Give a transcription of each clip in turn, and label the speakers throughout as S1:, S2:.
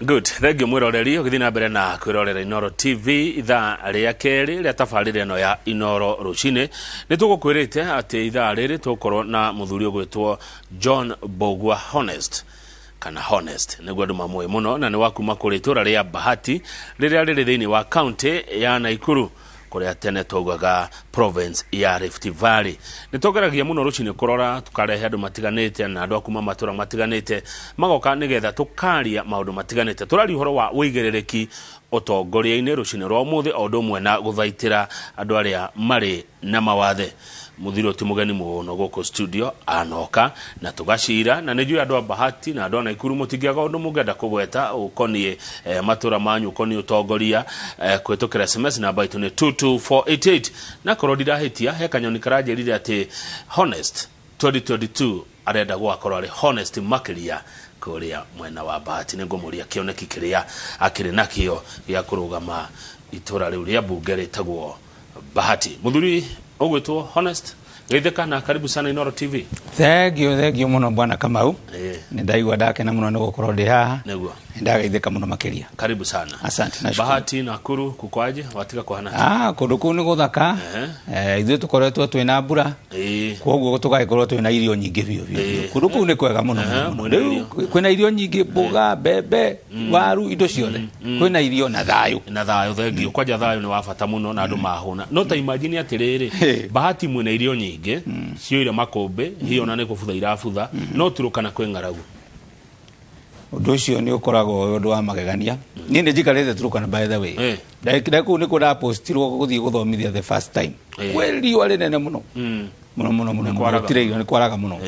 S1: Good, thank you mwiroreri ũgĩthiĩ na mbere na kwĩrorera Inooro TV ithaa rĩa kerĩ rĩa tabarĩra ĩno ya Inooro rũcinĩ. Nĩ tũgũkwĩrĩte atĩ ithaa rĩrĩ tũgũkorwo na mũthuri ũgwĩtwo John Mbugua Honest kana Honest nĩguo andũ mamũĩ mũno, na nĩ wa kuma kũrĩ itũra rĩa Bahati rĩrĩa rĩrĩ thĩinĩ wa kaunti ya Naikuru kũrĩa tene twaugaga province ya Rift Valley. Nĩ tũgeragia mũno rũcinĩ kũrora tũkarehe andũ matiganĩte na andũ a kuma matũra matiganĩte magoka nĩgetha tũkaria maũndũ matiganĩte. Tũraria ũhoro wa ũigĩrĩrĩki ũtongoria-inĩ rũcinĩ rwa ũmũthĩ o ũndũ ũmwe na gũthaitĩra andũ arĩa marĩ na mawathe. Mũthuri ũyũ ti mũgeni mũno gũkũ studio, anoka na tũgacira, na nĩ njũĩ andũ a Bahati na andũ a Naikuru mũtingĩaga ũndũ mũngĩenda kũgweta ũkoniĩ matũra manyu, ũkoniĩ ũtongoria, kũhĩtũkĩra SMS namba itũ nĩ 22488. Na korwo ndirahĩtia, he kanyoni karanjĩrire atĩ Honest 2022 arenda gũgakorwo arĩ honest makĩria kũrĩa mwena wa Bahati. Nĩ ngũmũria kĩoneki kĩrĩa akĩrĩ nakĩo gĩa kũrũgama itũra rĩu rĩa mbunge rĩtagwo Bahati. Mũthuri ũgwĩtwo Honest, geithĩka na karibu sana Inooro TV.
S2: Thank you, thank you mũno bwana Kamau. Nĩ ndaigua ndakena mũno nĩ gũkorwo ndĩ haha.
S1: Nĩguo.
S2: Nĩ ndageithĩka mũno makĩria.
S1: Karibu sana.
S2: Asante, nashukuru.
S1: Bahati, Nakuru kukwaje? Watiga kuhana?
S2: Ah, kũndũ kũu nĩ gũthaka. Ithuĩ tũkoretwo twĩna mbura. Koguo tũgagĩkorwo twĩna irio nyingĩ biũ biũ. Kũndũ kũu nĩ kwega mũno mũno mũno.
S1: Mwĩna
S2: Rĩu
S1: irio.
S2: kwĩna irio nyingĩ, mboga, mbembe, waru, indo ciothe. Kwĩna irio na thayũ.
S1: Na thayũ, thengiũ. Kwanja thayũ nĩ wa bata mũno na andũ mahũna. No ta imagine atĩrĩrĩ, Bahati mwĩna irio nyingĩ ciyũire makũmbĩ, hihi ona nĩ kũbutha irabutha, no Turukana kwĩ ng'aragu.
S2: Ũndũ ũcio nĩ ũkoragwo wĩ ũndũ wa magegania. Niĩ nĩ njikarĩte Turukana by the way. Ndai kũu nĩkuo ndapostirwo gũthiĩ gũthomithia the first time. Kwĩ riũa rĩnene mũno. Mũno mũno mũno.
S1: Kwaraga.
S2: Gũtirĩ irio, nĩ kwaraga mũno.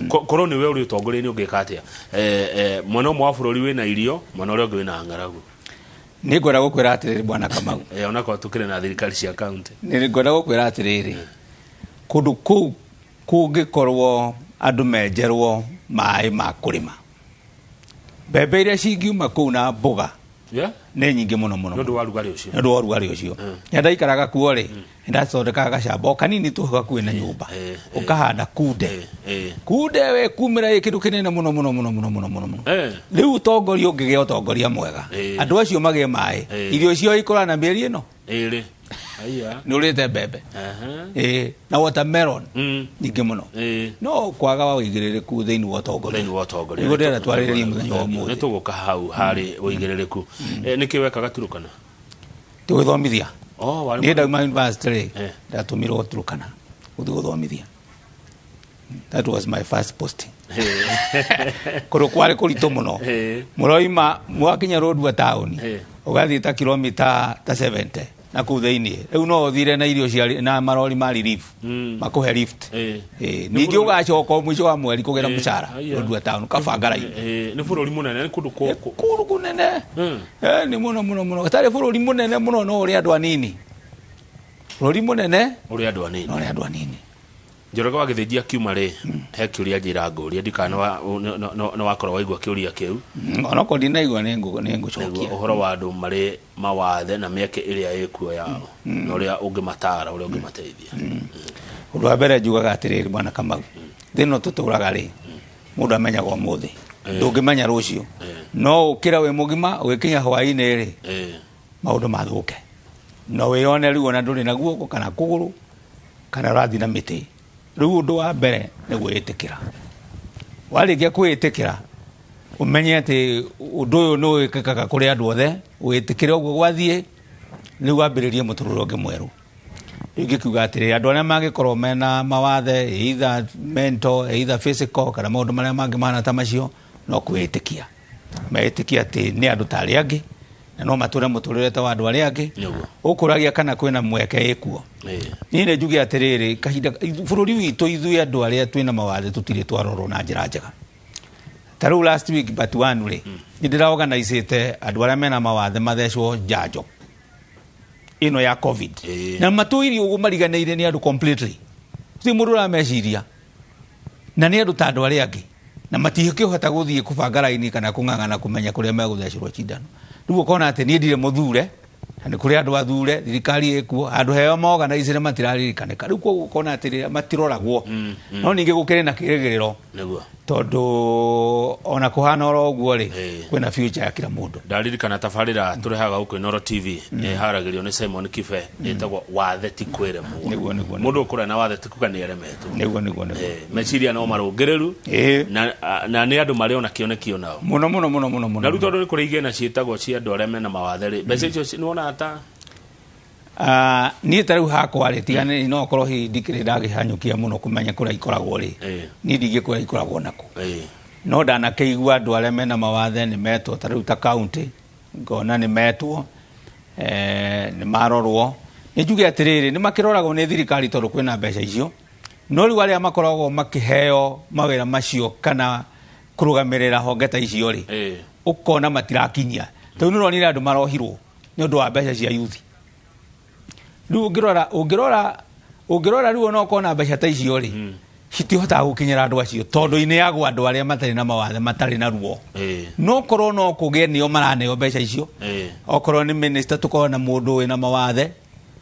S1: Korwo nĩwe ũrĩ ũtongoria-inĩ ũngĩka atĩa? Mwena ũmwe wa bũrũri wĩna irio, mwena ũrĩa ũngĩ wĩna ng'aragu.
S2: Nĩ ngwenda gũkwĩra atĩrĩrĩ bwana Kamau.
S1: Onakorwo tũkĩrĩ na thirikari cia kaunti.
S2: Nĩ ngwenda gũkwĩra atĩrĩrĩ, kũndũ kũu kũngĩkorwo andũ menjerwo maĩ ma kũrĩma, mbembe iria cingiuma kũu na mboga nĩ nyingĩ mũno mũno.
S1: Nĩ ũndũ wa rugarĩ ũcio.
S2: Nĩ ũndũ wa rugarĩ ũcio. Rĩrĩa ndaikaraga kuo rĩ, nĩ ndathondekaga gacamba o kanini tu hakuhĩ na nyũmba, ũkahanda kunde. Kunde we kumĩra ĩ kĩndũ kĩnene mũno mũno mũno mũno mũno mũno mũno. Rĩu ũtongoria ũngĩgĩa ũtongoria mwega, andũ acio magĩe maĩ, irio ciao ikũraga na mĩeri ĩno
S1: Ĩrĩ. Aya.
S2: Nĩ ũrĩte mbembe. Na watermelon nyingĩ mũno. No kwaga wa ũigĩrĩrĩku thĩinĩ wa ũtongoria.
S1: Thĩinĩ wa ũtongoria.
S2: Nĩguo ndĩrenda twarĩrĩrie mũthenya wa ũmũthĩ.
S1: Nĩ tũgũka hau harĩ ũigĩrĩrĩku. Nĩkĩ wekaga Turukana?
S2: Tũgĩthomithia.
S1: Oh, warĩ
S2: Niĩ ndauma university rĩ, ndatũmirwo Turukana gũthiĩ gũthomithia. That was my first posting. Kũndũ kwarĩ kũritũ mũno. Mũroima mwakinya Lodwar town, ũgathiĩ ta kilomita ta 70 na kũu thĩinĩ. Rĩu no ũthire na irio cia na marori ma relief. Makũhe lift. Ningĩ ũgacoka o mũico wa mweri kũgĩra mũcara Lodwar town, ũkabanga raini.
S1: Nĩ bũrũri mũnene, nĩ kũndũ
S2: Kũndũ kũnene. Nĩ mũno mũno mũno. Gatarĩ bũrũri mũnene mũno no ũrĩ andũ anini. Bũrũri mũnene
S1: ũrĩ andũ anini.
S2: No ũrĩ andũ anini.
S1: Njoroge wa Gĩthĩnji akiuma rĩ, he kĩũria njĩra ngũria, ndikana nĩ wakorwo waigua kĩũria kĩu.
S2: Onokorwo ndinaigua nĩ ngũcokia.
S1: Nĩguo ũhoro wa andũ marĩ mawathe na mĩeke ĩrĩa ĩkuo yao, na ũrĩa ũngĩmatara, ũrĩa ũngĩmateithia.
S2: Ũndũ wa mbere njugaga atĩrĩrĩ bwana Kamau, thĩ ĩno tũtũraga rĩ, mũndũ amenyaga ũmũthĩ, ndũngĩmenya rũciũ. No ũkĩra wĩ mũgima, ũgĩkinya hwaĩ-inĩ rĩ, maũndũ mathũke. No wĩyone rĩu ona ndũrĩ na guoko kana kũgũrũ, kana ũrathiĩ na mĩtĩ. Rĩu ũndũ wa mbere nĩ gwĩtĩkĩra. Warĩkia kwĩĩtĩkĩra, ũmenye atĩ ũndũ ũyũ nĩ wĩkĩkaga kũrĩ andũ othe, wĩtĩkĩre ũguo gwathiĩ, rĩu wambĩrĩrie mũtũrĩre ũngĩ mwerũ. Rĩu ingĩkiuga atĩrĩrĩ, andũ arĩa mangĩkorwo mena mawathe, either mental, either physical, kana maũndũ marĩa mangĩ mahana ta macio, no kwĩĩtĩkia. Meĩtĩkie atĩ nĩ andũ ta arĩa angĩ, na no matũre mũtũrĩre ta wa andũ arĩa angĩ. Ũkũragia kana kwĩna mweke ĩkuo. Niĩ nĩ njuge atĩrĩrĩ, kahinda bũrũri witũ ithuĩ andũ arĩa twĩna mawathe tũtirĩ twarorwo na njĩra njega. Ta rĩu last week but one rĩ, nĩ ndĩraorganizĩte andũ arĩa mena mawathe mathecwo njanjo ĩno ya COVID. Na matũire ũguo mariganĩire nĩ andũ completely. Gũtirĩ mũndũ ũrameciria. Na nĩ andũ ta andũ arĩa angĩ. Na matingĩhota gũthiĩ kũbanga raini kana kũng'ang'ana kũmenya kũrĩa megũthecerwo cindano. Rĩu ũkona atĩ niĩ ndirĩ mũthure, na nĩ kũrĩ andũ athure, thirikari ĩkuo, handũ heo maorganizire matiraririkanĩka. Rĩu koguo ũkona atĩ matiroragwo. No ningĩ gũkĩrĩ na kĩrĩgĩrĩro. Tondu ona kuhana oro uguo ri, kwina future ya kila mundu.
S1: Ndaririkana tabarira turehaga guku Inooro TV iharagĩrio nĩ Simon Kibe, ĩtagwo wathe ti kwĩremwo.
S2: Niguo, niguo.
S1: Mũndũ ũkũrĩa na wathe ti kuga nĩ eremetwo.
S2: Niguo, niguo, niguo.
S1: Meciria no marũngĩrĩru na nĩ andũ marĩ ona kĩoneki onao.
S2: Muno muno muno muno muno.
S1: Na rĩu tondũ nĩ kũrĩ igĩna ciĩtagwo cia andũ arĩa mena mawathe rĩ, mbeca icio nĩwonaga ta
S2: Niĩ ta rĩu hakwa rĩ, tiga nĩ no korwo hihi ndikĩrĩ ndagĩhanyũkia mũno kũmenya kũrĩa ikoragwo rĩ, niĩ ndingĩkwĩra ikoragwo nakũ. No ndanakĩigua andũ arĩa mena mawathe nĩ metwo ta rĩu ta county, ngona nĩ metwo, nĩ marorwo. Nĩ njuge atĩrĩrĩ, nĩ makĩroragwo nĩ thirikari tondũ kwĩna mbeca icio, no rĩu arĩa makoragwo makĩheo mawĩra macio kana kũrũgamĩrĩra honge ta icio rĩ, ũkona matirakinyia. Tondũ nĩ ũronire andũ marohirwo nĩ ũndũ wa mbeca cia youth. Rĩu ũngĩrora rĩu ona ũkona mbeca ta icio rĩ, citihotaga gũkinyĩra andũ acio tondũ ineagwo andũ arĩa matarĩ na mawathe, matarĩ na ruo. No korwo no kũgĩe nĩo maraneo mbeca icio. Okorwo nĩ minister tũkorwo na mũndũ wĩna mawathe,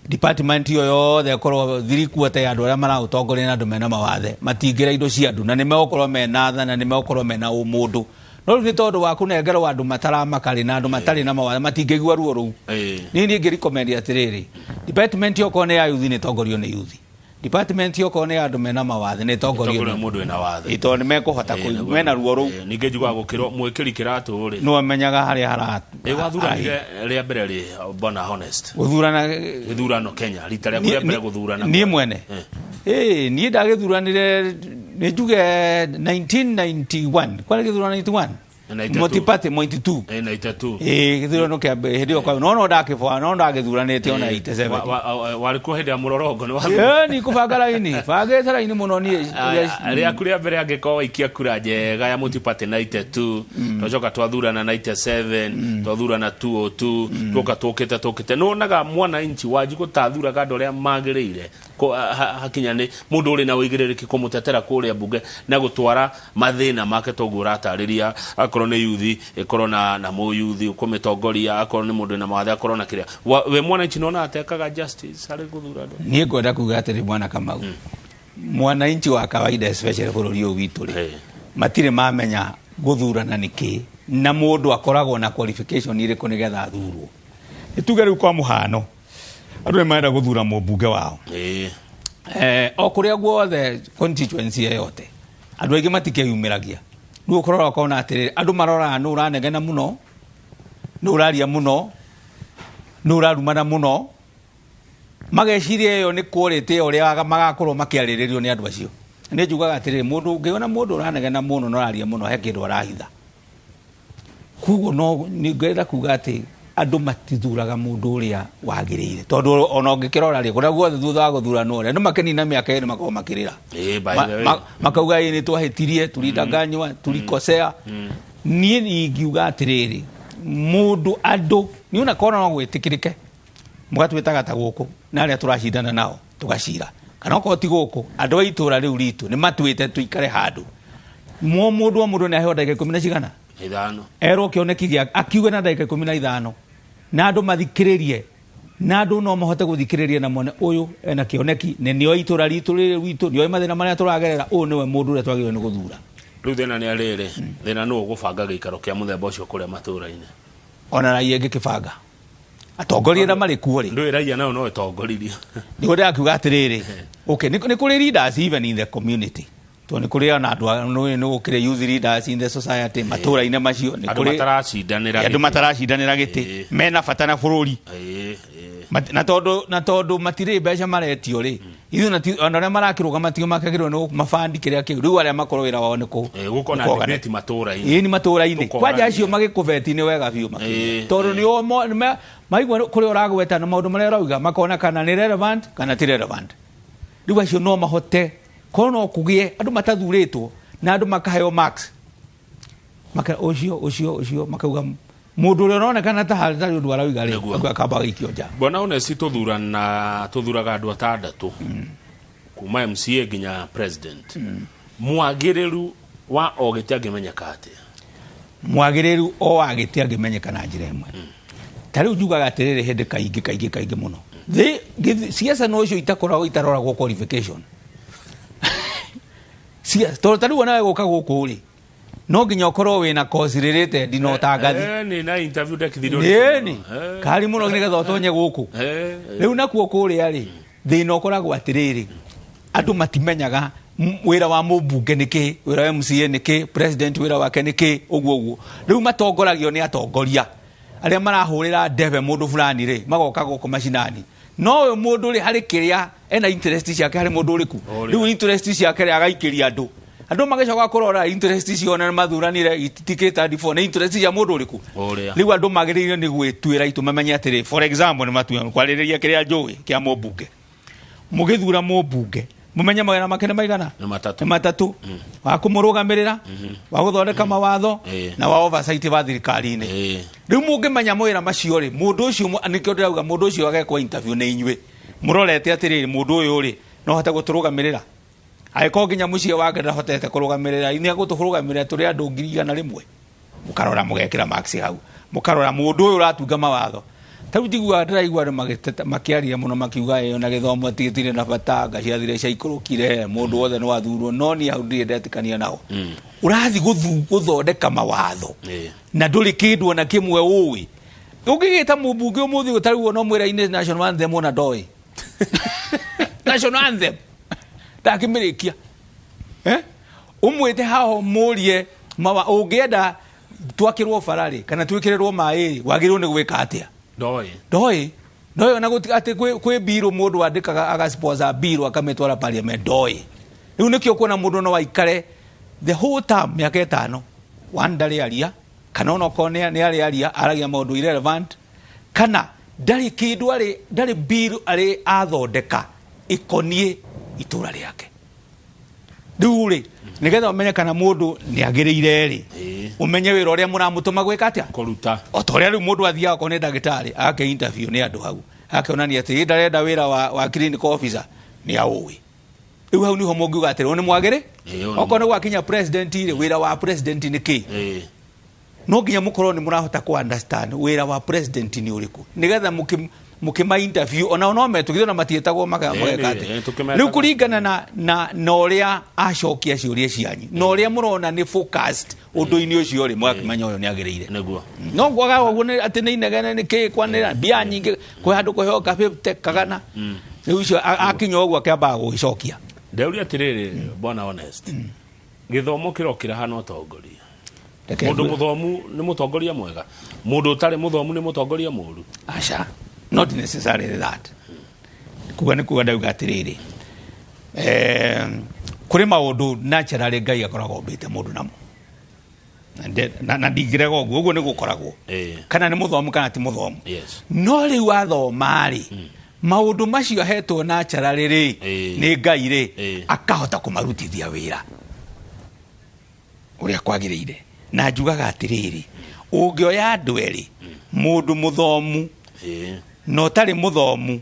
S2: department ĩyo yothe ĩkorwo thirikũ ya andũ arĩa maraũtongoria na andũ mena mawathe, matingĩra indo cia andũ na nĩ megũkorwo mena tha na nĩ megũkorwo mena ũmũndũ. No rĩu nĩ tondũ wa kũnengerwo andũ mataramaka rĩ na andũ matarĩ na mawathe matingĩigua ruo rũu. Niĩ niĩ ngĩrecommend atĩrĩrĩ, department okorwo nĩ ya youth nĩ ĩtongorio nĩ youth. Department okorwo nĩ ya andũ mena mawathe nĩ ĩtongorio
S1: Ĩtongorio
S2: nĩ
S1: mũndũ wĩna wathe.
S2: Ĩ, tondũ nĩ mekũhota kũigua, mena ruo rũu.
S1: Ningĩ njugaga gũkĩrwo mwĩkĩri kĩratũ rĩ.
S2: Nĩwe ũmenyaga harĩa hara-
S1: Wathuranire rĩa mbere rĩ, Bwana Honest?
S2: Gũthurana
S1: Gĩthurano Kenya, rita rĩaku rĩa mbere gũthurana.
S2: Niĩ mwene? Niĩ ndagĩthuranire, nĩ njuge 1991. Kwarĩ gĩthurano 91?
S1: Ninety two.
S2: Multi-party, ninety two.
S1: Ninety two.
S2: Gĩthurano kĩa mbere, hĩndĩ ĩyo kwa-, no, no ndakĩbwa, no ndagĩthuranĩte ona 87.
S1: Warĩ kuo hĩndĩ ya mũrorongo, nĩ wathurire?
S2: Nĩ kũbanga raini, bangĩte raini mũno niĩ.
S1: Rĩaku rĩa mbere angĩkorwo waikia kura njega ya multi-party 92, twacoka twathurana 97, twathurana 202, twoka tũkĩte, tũkĩte. Nĩ wonaga mwananchi wanji gũtathuraga andũ arĩa magĩrĩire hakinya nĩ mũndũ ũrĩ na ũigĩrĩrĩki kũmũtetera kũrĩa mbunge na gũtwara mathĩna make toguo ũratarĩria, akorwo nĩ yuthi ĩkorwo na mũyuthi ũkũmĩtongoria, akorwo nĩ mũndũ wĩna mawathe akorwo na kĩrĩa. We mwananchi nĩwonaga atekaga justice harĩ gũthura andũ?
S2: Niĩ ngwenda kuga atĩrĩ Bwana Kamau, mwananchi wa kawaida especially bũrũri ũyũ witũ rĩ, matirĩ mamenya gũthurana nĩ kĩ na mũndũ akoragwo na qualification irĩkũ nĩgetha athurwo. Nĩ tuge rĩu kwa mũhano, andũ nĩ marenda gũthura mũmbunge wao. O kũrĩa guothe constituency ĩyo yote, andũ aingĩ matikĩyumĩragia. Rĩu ũkũrora ũkona atĩrĩrĩ, andũ maroraga nũ ũranegena mũno, nũ ũraria mũno, nũ ũrarumana mũno, mageciria ĩyo nĩ quality ũrĩa magakorwo makĩarĩrĩrio nĩ andũ acio. Nĩ njugaga atĩrĩrĩ, mũndũ ũngĩona mũndũ ũranegena mũno na ũraria mũno, he kĩndũ arahitha. Koguo no nĩ ngwenda kuga atĩ andũ matithuraga mũndũ ũrĩa wagĩrĩire, tondũ ona ũngĩkĩrora rĩ, kũrĩa guothe thutha wa gũthuranwo rĩ, andũ makĩnina mĩaka ĩrĩ makoragwo makĩrĩra.
S1: By the way.
S2: Makauga ĩ, nĩ twahĩtirie, tulidanganywa, tulikosea. Niĩ ingiuga atĩrĩrĩ, mũndũ andũ, nĩ ona korwo no gwĩtĩkĩrĩke, mũgatwĩtaga ta gũkũ, na arĩa tũracindana nao, tũgacira. Kana okorwo ti gũkũ, andũ a itũũra rĩu ritũ, nĩ matwĩte tũikare handũ. Mũndũ o mũndũ nĩ aheo ndagĩka ikũmi na cigana?
S1: Ithano.
S2: Erwo kĩoneki gĩa, akiuge na ndagĩka ikũmi na ithano. Na andũ mathikĩrĩrie, na andũ no mahote gũthikĩrĩria na mone ũyũ ena kĩoneki, na nĩoĩ itũũra ritũ rĩrĩ witũ, nĩoĩ mathĩna marĩa tũragerera, ũyũ nĩwe mũndũ ũrĩa twagĩrĩirwo nĩ gũthura.
S1: Rĩu thĩna nĩ arĩrĩ, thĩna nũ ũgũbanga gĩikaro kĩa mũthemba ũcio kũrĩa matũũra-inĩ?
S2: Ona raia ĩngĩkĩbanga. Atongoria arĩa marĩ kuo rĩ.
S1: Ndũĩ raia nao no ĩtongoririe.
S2: Nĩguo ndĩrakiuga atĩrĩrĩ, okay, nĩ kũrĩ leaders even in the community. Tondũ nĩ kũrĩ ona andũ a, nĩ gũkĩrĩ youth leaders in the society, matũũra-inĩ macio, nĩ
S1: Andũ
S2: kũrĩ
S1: mataracindanĩra
S2: Andũ
S1: gĩtĩ.
S2: mataracindanĩra gĩtĩ. Mena bata na bũrũri. Na tondũ matirĩ mbeca maretio rĩ, ithuĩ na ti, ona arĩa marakĩrũgama tio makagĩrĩirwo nĩ mabandi kĩrĩa kĩu. Rĩu arĩa makorwo wĩra wao nĩ
S1: Gũkorwo na
S2: nĩ kũ-
S1: debate matũũra-inĩ.
S2: Ĩĩ, nĩ matũũra-inĩ.
S1: Gũkorwo
S2: Kwanja
S1: na
S2: acio
S1: debate.
S2: magĩkũbeti nĩ wega biũ makĩria. Tondũ nĩo maigua kũrĩa ũragweta na maũndũ marĩa ũrauga, makona kana nĩ relevant kana ti relevant. Rĩu acio no mahote korwo no kũgĩe andũ matathurĩtwo na andũ makaheo marks. Maka ũcio, ũcio, ũcio, makauga mũndũ ũrĩa ũronekana ta hatarĩ ũndũ arauga rĩ,
S1: Nĩguo.
S2: akauga kamba gũikio nja.
S1: Bwana Honest, tũthuraga andũ atandatũ. Kuma MCA nginya president. Mwagĩrĩru wa o gĩtĩ angĩmenyeka atĩa?
S2: Mwagĩrĩru o wa gĩtĩ angĩmenyeka na njĩra ĩmwe. Ta rĩu njugaga atĩrĩrĩ hĩndĩ kaingĩ, kaingĩ, kaingĩ mũno. Thĩ, siasa no icio itakoragwo itaroragwo qualification. Tondũ ta rĩu onawe gũka gũkũ rĩ, no nginya ũkorwo wĩna course related na ũtangathi.
S1: Nĩ na interview ndekithirio.
S2: Ĩni kari mũno nĩgetha ũtonye gũkũ. Rĩu nakuo kũrĩa rĩ, thĩna ũkoragwo atĩrĩrĩ, andũ matimenyaga wĩra wa mũmbunge nĩ kĩ, wĩra wa MCA nĩ kĩ, president wĩra wake nĩ kĩ, ũguo ũguo. Rĩu matongoragio nĩ atongoria arĩa marahũrĩra ndebe mũndũ fulani rĩ, magoka gũkũ macinani. No ũyũ mũndũ rĩ, harĩ kĩrĩa ena interest ciake harĩ mũndũ ũrĩkũ. Rĩu interest ciake rĩ, agaikĩria andũ. Andũ magĩcoka kũrora interest ciao na mathuranire itikĩta ndifo nĩ interest cia mũndũ ũrĩkũ. Rĩu andũ magĩrĩire nĩ gwĩtuĩra itu mamenye atĩrĩ, for example, nĩ matue kwarĩrĩria kĩrĩa njũĩ kĩa mũmbunge. Mũgĩthura mũmbunge mumenye mawĩra make nĩ maigana?
S1: Nĩ matatũ.
S2: Nĩ matatũ. Wa kũmũrũgamĩrĩra, wa gũthondeka mawatho, na wa oversight wa thirikari-inĩ. Rĩu mũngĩmenya mawĩra macio rĩ, mũndũ ũcio nĩkĩo ndĩrauga mũndũ ũcio agekwo interview nĩ inyuĩ mũrorete atĩrĩrĩ, mũndũ ũyũ rĩ no ahote gũtũrũgamĩrĩra. Angĩkorwo nginya mũciĩ wake ndahotete kũrũgamĩrĩra, nĩ egũtũrũgamĩrĩra tũrĩ andũ 100,000. Mũkarora mũgekĩra marks hau, mũkarora mũndũ ũyũ ũratunga mawatho. Ta rĩu njiguaga ndĩraigua andũ magĩteta, makĩaria mũno makiuga ĩyo na gĩthomo gĩtirĩ na bata, nga ciathire ciaikũrũkire, mũndũ wothe no athurwo, no niĩ hau ndirĩ ndetĩkania nao. Ũrathiĩ gũthondeka mawatho na ndũrĩ kĩndũ ona kĩmwe ũĩ. Ũngĩgĩta mũmbunge ũmũthĩ ũyũ ta rĩu ona ũmwĩra-inĩ national anthem ona ndoĩ. National anthem ndakĩmĩrĩkia. Ũmwĩte haho mũrie mawa, ũngĩenda twakĩrwo bara rĩ, kana twĩkĩrĩrwo maĩ rĩ, wagĩrĩirwo nĩ gwĩka atĩa?
S1: Ndoĩ.
S2: Ndoĩ. Ndoĩ ona gũti, atĩ kwĩ bill mũndũ andĩkaga agasponsor bill akamĩtwara parliament, ndoĩ. Rĩu nĩkĩo kuona mũndũ no aikare the whole term mĩaka 5, one ndarĩ aria, kana onokorwo nĩ arĩ aria, aragia maũndũ irrelevant, kana ndarĩ kĩndũ arĩ, ndarĩ bill arĩ athondeka ĩkoniĩ itũra rĩake. Rĩu rĩ, nĩgetha ũmenye kana mũndũ nĩ agĩrĩire rĩ, ũmenye wĩra ũrĩa mũramũtũma gwĩka atĩa?
S1: Kũruta.
S2: O ta ũrĩa rĩu mũndũ athiaga okorwo nĩ ndagĩtarĩ, ake interview nĩ andũ hau, akĩonania atĩ ndarenda wĩra wa clinical officer, nĩ aũĩ. Rĩu hau nĩho mũngiuga atĩrĩ, ũyũ nĩ mwagĩrĩ?
S1: Ũyũ nĩ
S2: Okorwo nĩ gwakinya president rĩ, wĩra wa president nĩ kĩ? No nginya mũkorwo nĩ mũrahota kũ understand wĩra wa president nĩ ũrĩkũ, nĩgetha mũkĩma interview, ona no metũkithio na matiĩtagwo mageka atĩ.
S1: Tũkĩmetaga.
S2: Rĩu kũringana na ũrĩa acokia ciũria cianyu, na ũrĩa mũrona nĩ focused ũndũ-inĩ ũcio rĩ, mũgakĩmenya ũyũ nĩ agĩrĩire.
S1: Nĩguo.
S2: No kwaga ũguo nĩ atĩ nĩ inegene nĩ kĩ kwanĩrĩra, mbia nyingĩ, kwĩ handũ kũheo ka 50 kagana. Rĩu ũcio akinya ũguo akĩambaga gũgĩcokia.
S1: Ndeuria atĩrĩrĩ, bwana Honest, gĩthomo kĩrokĩra hana ũtongoria.
S2: Reke
S1: Mũndũ
S2: ngwĩre.
S1: mũthomu nĩ mũtongoria mwega, mũndũ ũtarĩ mũthomu nĩ mũtongoria mũũru.
S2: Aca, not necessarily that. Kuga nĩ kuga ndauga atĩrĩrĩ, kũrĩ maũndũ naturally Ngai akoragwo ombĩte mũndũ namo. Na ndingĩrega ũguo, ũguo nĩ gũkoragwo. Kana nĩ mũthomu kana ti mũthomu. No rĩu athoma rĩ, maũndũ macio ahetwo naturally rĩ, nĩ Ngai rĩ, akahota kũmarutithia wĩra ũrĩa kwagĩrĩire. Na njugaga atĩrĩrĩ, ũngĩoya andũ erĩ, mũndũ mũthomu na ũtarĩ mũthomu,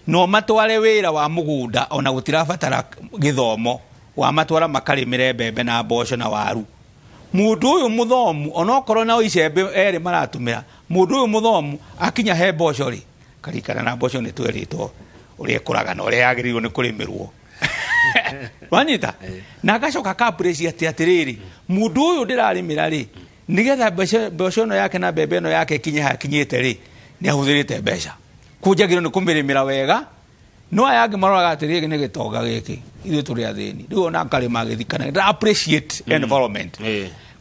S2: no matware wĩra wa mũgũnda ona gũtirabatara gĩthomo, wamatwara makarĩmĩre mbembe na mboco na waru. Mũndũ ũyũ mũthomu onokorwo no icembe erĩ maratũmĩra, mũndũ ũyũ mũthomu akinya he mboco rĩ, karikana na mboco nĩ twerĩtwo ũrĩa ĩkũraga na ũrĩa yagĩrĩirwo nĩ kũrĩmĩrwo. Wanyita? Na agacoka aka appreciate atĩrĩrĩ, mũndũ ũyũ ndĩrarĩmĩra rĩ, nĩgetha mbeca ĩno yake na mbembe ĩno yake ĩkinye haha ĩkinyĩte rĩ, nĩ ahũthĩrĩte mbeca. Kũnjagĩrĩrwo nĩ kũmĩrĩmĩra wega, no aya angĩ maroraga atĩrĩrĩ, nĩ gĩtonga gĩkĩ, ithuĩ tũrĩ athĩni. Rĩu ona akarĩma agĩthikana, ndara appreciate environment.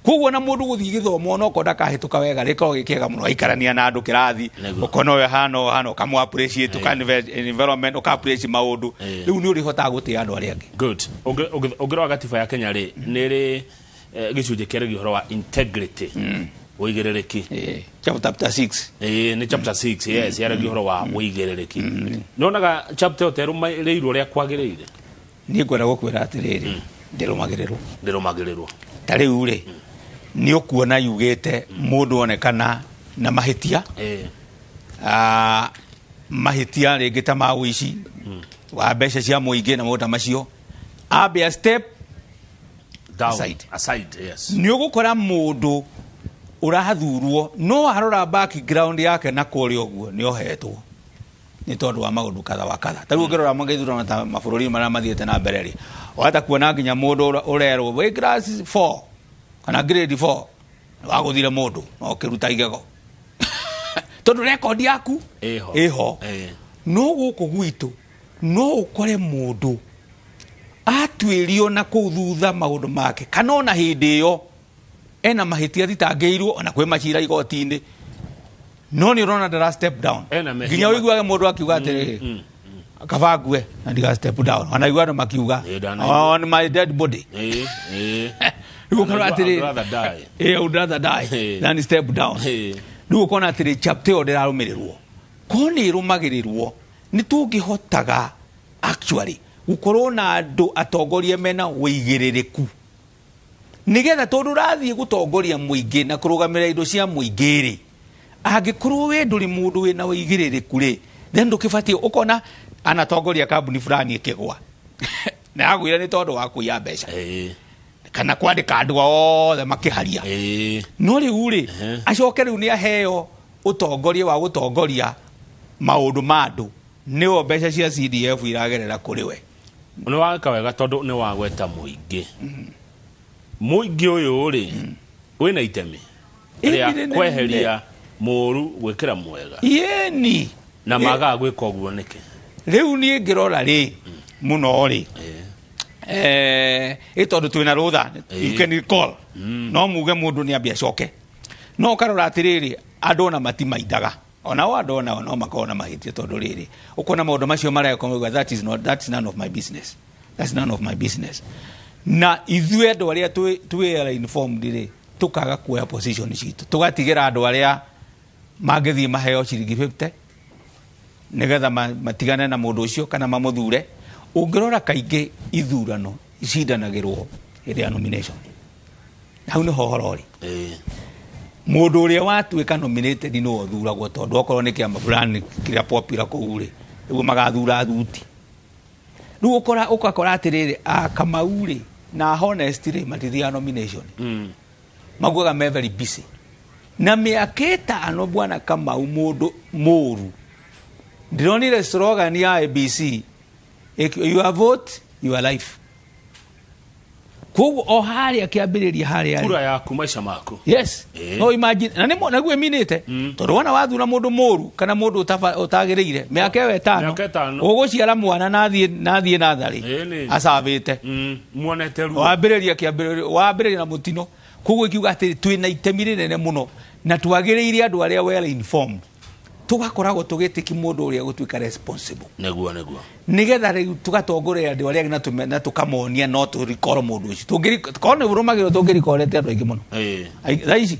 S2: Koguo ona mũndũ gũthiĩ gĩthomo ona okorwo ndakahĩtũka wega, rĩkoragwo gĩ kĩega mũno, aikarania na andũ kĩrathi, ũkona ũyũ ahana ũũ ahana, ũkamũ appreciate, ũka environment, ũka appreciate maũndũ. Rĩu nĩ ũrĩhotaga gũtĩa andũ arĩa angĩ.
S1: Good. Ũngĩrora gatiba ya Kenya rĩ, nĩ ĩrĩ gĩcunjĩ kĩaragia ũhoro wa integrity, ũigĩrĩrĩki.
S2: Chapter 6.
S1: Nĩ chapter 6, yes, yaragia ũhoro wa ũigĩrĩrĩki. Nĩwonaga chapter ĩyo ta ĩrũmĩrĩirwo ũrĩa kwagĩrĩire?
S2: Niĩ ngwenda gũkwĩra atĩrĩrĩ, ndĩrũmagĩrĩrwo.
S1: Ndĩrũmagĩrĩrwo.
S2: Ta rĩu rĩ, nĩ ũkuona yugĩte mũndũ onekana na mahĩtia. Mahĩtia rĩngĩ ta ma ũici, wa mbeca cia mũingĩ na maũndũ ta macio, ambe a step
S1: down.
S2: Aside.
S1: Aside, yes.
S2: Nĩ ũgũkora mũndũ ũrathurwo no arora background yake na kũrĩa ũguo nĩ ohetwo nĩ tondũ wa maũndũ kadha wa kadha. Ta rĩu ũngĩrora magĩthurano ta mabũrũri marĩa mathiĩte na mbere rĩ, Wahota kuona nginya mũndũ ũrerwo wĩ class 4 kana grade 4 wagũthire mũndũ na ũkĩruta igego tondũ rekondi yaku
S1: Ĩho.
S2: Ĩho. No gũkũ gwitũ no ũkore mũndũ atuĩrio na kũu thutha maũndũ make, kana ona hĩndĩ ĩyo ena mahĩtia athitangĩirwo, ona kwĩ macira igoti-inĩ, no nĩ ũrona ndara step down.
S1: Ena mehia.
S2: Nginya ũiguage mũndũ akiuga atĩrĩrĩ, kaba ngue na ndiga step down. Ona igua andũ makiuga,
S1: Ĩ, ndanaigua.
S2: "On my dead body."
S1: Ĩ, ĩ.
S2: Rĩu ũkarora
S1: I'd
S2: atĩrĩrĩ,
S1: rather die.
S2: I would rather die than step down. Rĩu ũkona atĩrĩ, chapter ĩyo ndĩrarũmĩrĩrwo. Ko nĩ ĩrũmagĩrĩrwo, nĩ tũngĩhotaga actually gũkorwo na andũ atongoria mena ũigĩrĩrĩku, nĩgetha tondũ ũrathiĩ gũtongoria mũingĩ na kũrũgamĩrĩra indo cia mũingĩ rĩ, angĩkorwo we ndũrĩ mũndũ wĩna ũigĩrĩrĩku rĩ, then ndũkĩbatiĩ. Ũkona anatongoria kambuni fulani ĩkĩgwa, na yagwire nĩ tondũ wa kũiya mbeca kana kwandĩka andũ othe makĩharia. No rĩu rĩ, acoke rĩu nĩ aheo ũtongoria wa gũtongoria maũndũ ma andũ, nĩo mbeca cia CDF iragerera kũrĩ we.
S1: Nĩ waka wega tondũ nĩ wagweta mũingĩ. Mũingĩ ũyũ rĩ, wĩna itemi rĩa
S2: Ĩni rĩnene.
S1: kweheria mũru gwĩkĩra mwega.
S2: Yeni.
S1: Na magaga gwĩka ũguo nĩkĩ?
S2: Rĩu niĩ ngĩrora rĩ mũno rĩ, ĩ tondũ twĩna rũtha, you can recall, no muge mũndũ nĩ ambia acoke, no ũkarora atĩrĩrĩ, andũ ona matimaindaga, onao andũ onao no makorwo na mahĩtia, tondũ rĩrĩ, ũkona maũndũ macio mareka, ũkauga, "That is not, that's none of my business, that's none of my business." Na ithuĩ andũ arĩa twĩ informed rĩ, tũkaga kuoya position citũ, tũgatigĩra andũ arĩa mangĩthiĩ maheo ciringi 50 nigetha matigane na mũndũ ũcio kana mamũthure. Ũngĩrora kaingĩ ithurano icindanagĩrwo hĩndĩ ya nomination, hau nĩho ũhoro ũrĩ. Mũndũ ũrĩa watuĩka nominated nĩwe ũthuragwo, tondũ okorwo nĩ kĩama fulani kĩrĩa popular kũu rĩ, nĩguo magathura thuti. Rĩu ũkora ũgakora atĩrĩrĩ, a Kamau rĩ na Honest rĩ, matithiaga nomination. Maugaga me very busy na mĩaka 5. Bwana Kamau, mũndũ mũru, ndĩronire slogan ya ABC, "Your vote, your life." Koguo o harĩa kĩambĩrĩria harĩa rĩ,
S1: Kura yaku, maica maku.
S2: Yes. No imagine, na nĩmo naguo ĩminĩte, tondũ wona wathura mũndũ mũru kana mũndũ ũtagĩrĩire, mĩaka ĩyo 5
S1: Mĩaka 5.
S2: Ũgũciara mwana na athiĩ natharĩ acabĩte.
S1: Muonete ruo.
S2: Wambĩrĩria kĩambĩrĩria, wambĩrĩria na mũtino. Koguo ikiuga atĩ twĩna itemi rĩnene mũno na twagĩrĩire andũ arĩa well informed tũgakoragwo tũgĩtĩki mũndũ ũrĩa gũtuĩka responsible,
S1: Nĩguo, nĩguo.
S2: Nigetha rĩu tũgatongoria andũ arĩa angĩ na tũkamonia no tũrikoro mũndũ ũcio. Korwo nĩ ũrũmagĩrĩrwo, tũngĩrikorete andũ aingĩ mũno. Thaa ici,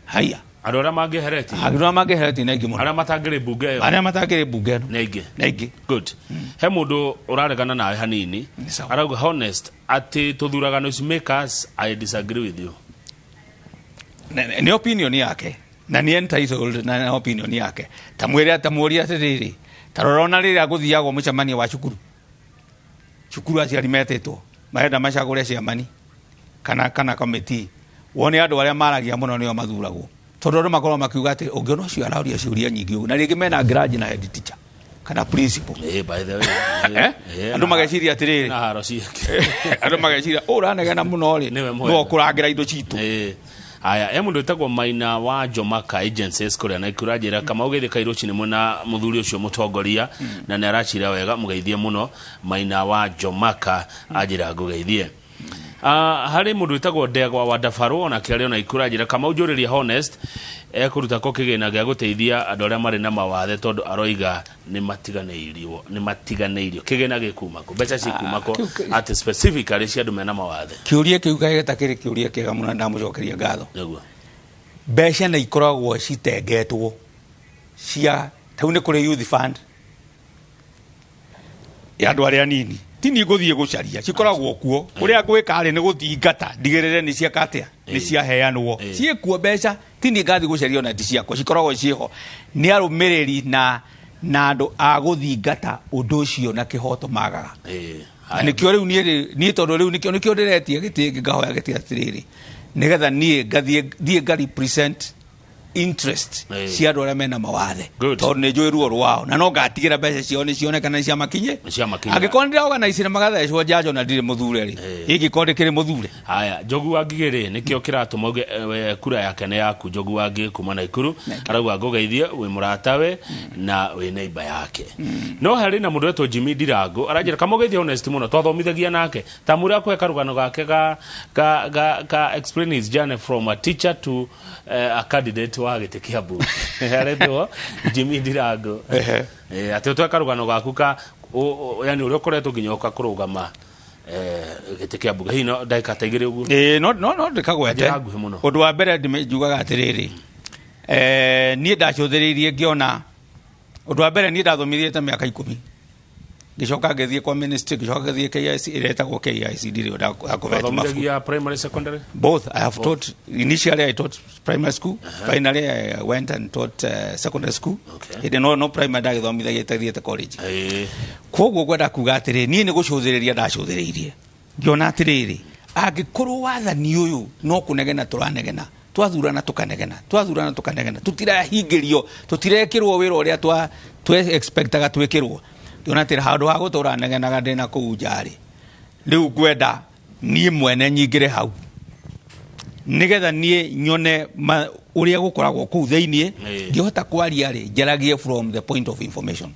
S2: haiya.
S1: Andũ arĩa mangĩheretie.
S2: Andũ arĩa mangĩheretie nĩ aingĩ mũno.
S1: Arĩa matangĩrĩ mbunge ĩyo.
S2: Arĩa matakĩrĩ mbunge ĩno.
S1: Nĩ aingĩ.
S2: Nĩ aingĩ.
S1: Good. He mũndũ ũraregana nawe hanini.
S2: Nĩ sawa.
S1: Arauga, "Honest, atĩ tũthuraga noise makers, I disagree with you."
S2: Nĩ opinion yake na nĩ entitled na opinion yake. Ta mwĩre, ta mũrie atĩrĩrĩ, ta rora ona rĩrĩa gũthiagwo mũcemanio wa cukuru, cukuru aciari metĩtwo marenda macagũre ciamani kana committee, wone andũ arĩa maragia mũno nĩo mathuragwo, tondũ andũ makorwo makiuga atĩ ũngĩona ũcio araũria ciũria nyingĩ ũguo, na rĩngĩ mena grudge na head teacher kana principal.
S1: By the way.
S2: Eh? Andũ mageciria atĩrĩrĩ,
S1: Na haro ciake.
S2: Andũ mageciria ũũ ũranegena mũno rĩ,
S1: Nĩwe mwega.
S2: nĩwe ũkũrangĩra indo citũ.
S1: Haya, he mũndũ wĩtagwo Maina wa Jomaka Agencies kũrĩa na ikũranjĩra Kamau gĩthĩ kairoci nĩ mwena mũthuri ũcio mũtongoria na nĩ aracira wega, mũgeithie mũno. Maina wa Jomaka anjĩra ngũgeithie. Harĩ mũndũ wĩtagwo Ndegwa wa Ndabarũ onake arĩ ona ikũranjĩra Kamau, njũrĩria Honest ekũruta kũ kĩgĩna gĩa gũteithia andũ arĩa marĩ na mawathe, tondũ aroiga nĩ matiganĩirio, nĩ matiganĩirio. Kĩgĩna gĩkuma kũ? Mbeca cikuma kũ? Atĩ specifically cia andũ mena mawathe.
S2: Kĩũria kĩu kageta kĩrĩ kĩũria kĩega mũno na ndamũcokeria ngatho. Mbeca nĩ ikoragwo citengetwo cia tau, nĩ kũrĩ youth fund ya andũ arĩa anini. Ti niĩ ngũthiĩ gũcaria, cikoragwo kuo. Ũrĩa ngwĩka rĩ, nĩ gũthingata ndigĩrĩre nĩ ciaka atĩa, nĩ ciaheanwo. Ciĩkuo mbeca, ti niĩ ngathiĩ gũcaria, ona ti ciakwa, cikoragwo ciĩho. Nĩ arũmĩrĩri na andũ a gũthingata ũndũ ũcio na kĩhoto magaga. Na nĩkĩo rĩu niĩ rĩ, niĩ tondũ rĩu nĩkĩo ndĩretia gĩtĩ gĩkĩ, ngahoya gĩtĩ atĩrĩrĩ, nĩgetha niĩ ngathiĩ thiĩ nga represent interest
S1: Ĩĩ.
S2: cia andũ arĩa mena mawathe.
S1: Good.
S2: Tondũ nĩ njũĩ ruo rwao na no ngatigĩra mbeca ciao nĩ cioneka na cia makinye.
S1: Nĩ cia makinye.
S2: Angĩkorwo nĩ ndĩraorganize na magathecwo njanjo na ndirĩ mũthure rĩ,
S1: Ĩĩ.
S2: ingĩkorwo ndĩkĩrĩ mũthure.
S1: Haya, Njogu wa Ngigĩ rĩ, nĩkĩo kĩratũma uge we kura yake nĩ yaku. Njogu wa Ngigĩ kuma Naikuru arauga ngũgeithie, wĩ mũratawe na wĩ neighbor yake. No harĩ na mũndũ wetwo Jimmy Ndirango aranjĩra kamũgeithie Honest mũno, twathomithagia nake ta mũrĩa akũhe karũgano gake ga explain his journey from a teacher to a candidate wa gĩtĩ kĩa mbunge. Aretwo Jimmy Ndirango.
S2: Ehe.
S1: Atĩ ũtwe karũgano gaku ka yani ũrĩa ũkoretwo nginya ũka kũrũgama gĩtĩ kĩa mbunge, hihi no ndagĩka ta 2 ũguo.
S2: Ĩĩ, no ndĩkagwete.
S1: Njĩra nguhĩ mũno.
S2: Ũndũ wa mbere njugaga atĩrĩrĩ, niĩ ndacũthĩrĩirie ngĩona ũndũ wa mbere niĩ ndathomithĩte ta mĩaka 10, ngĩcoka ngĩthiĩ kwa ministry, ngĩcoka ngĩthiĩ KIC ĩrĩa ĩtagwo KICD rĩu ndakũbeti mabuku.
S1: Wathomithagia primary, secondary?
S2: Both. I have taught, initially I taught primary school. Finally I went and taught secondary school. Hĩndĩ no primary ndagĩthomithagia itathiĩte college. Koguo ngwenda kuga atĩrĩ, niĩ nĩ gũcũthĩrĩria ndacũthĩrĩirie ngĩona atĩrĩrĩ, angĩkorwo wathani ũyũ no kũnegena tũranegena, twathurana tũkanegena, twathurana tũkanegena, tũtirahingĩrio, tũtirekĩrwo wĩra ũrĩa twe expectaga twĩkĩrwo, ngĩona atĩrĩ, handũ ha gũtũra negenaga ndĩna kũu nja-rĩ, rĩu ngwenda niĩ mwene nyingĩre hau nigetha niĩ nyone ũrĩa gũkoragwo kũu thĩiniĩ, ngĩhota kwaria rĩ, njaragie from the point of information.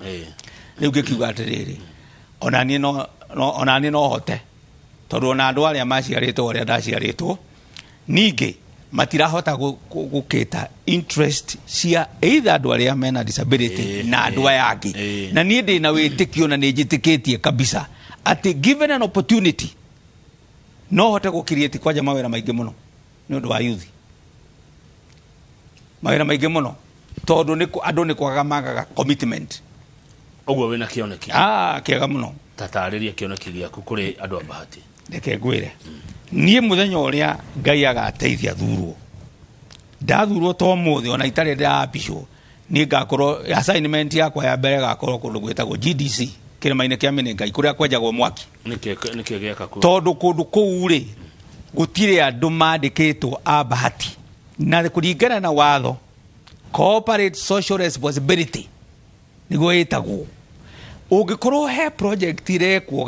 S2: Rĩu ngĩkiuga atĩrĩrĩ, ona niĩ ona niĩ no hote, tondũ ona andũ arĩa maciarĩtwo ũrĩa ndaciarĩtwo ningĩ matirahota gũkĩta interest cia either andũ arĩa mena disability na andũ aya angĩ. Na niĩ ndĩna wĩtĩkio na nĩ njĩtĩkĩtie kabisa atĩ given an opportunity no hote gũcreate kwanja mawĩra maingĩ mũno nĩ ũndũ wa youth, mawĩra maingĩ mũno, tondũ andũ nĩ kwaga magaga commitment.
S1: Ũguo wĩna kĩoneki?
S2: Kĩega mũno.
S1: Tatarĩria kĩoneki gĩaku kũrĩ andũ a Bahati.
S2: Reke ngwĩre, niĩ mũthenya ũrĩa Ngai agateithia thurwo, ndathurwo to mũthĩ ona itarĩ ndĩrapicwo, niĩ ngakorwo assignment yakwa ya mbere ĩgakorwo kũndũ gwĩtagwo GDC kĩrĩma-inĩ kĩa Menengai kũrĩa kwenjagwo mwaki.
S1: Nĩkĩ gĩaka kuo?
S2: Tondũ kũndũ kũu rĩ gũtirĩ andũ mandĩkĩtwo a Bahati, na kũringana na watho corporate social responsibility nĩguo ĩtagwo, ũngĩkorwo he project irekwo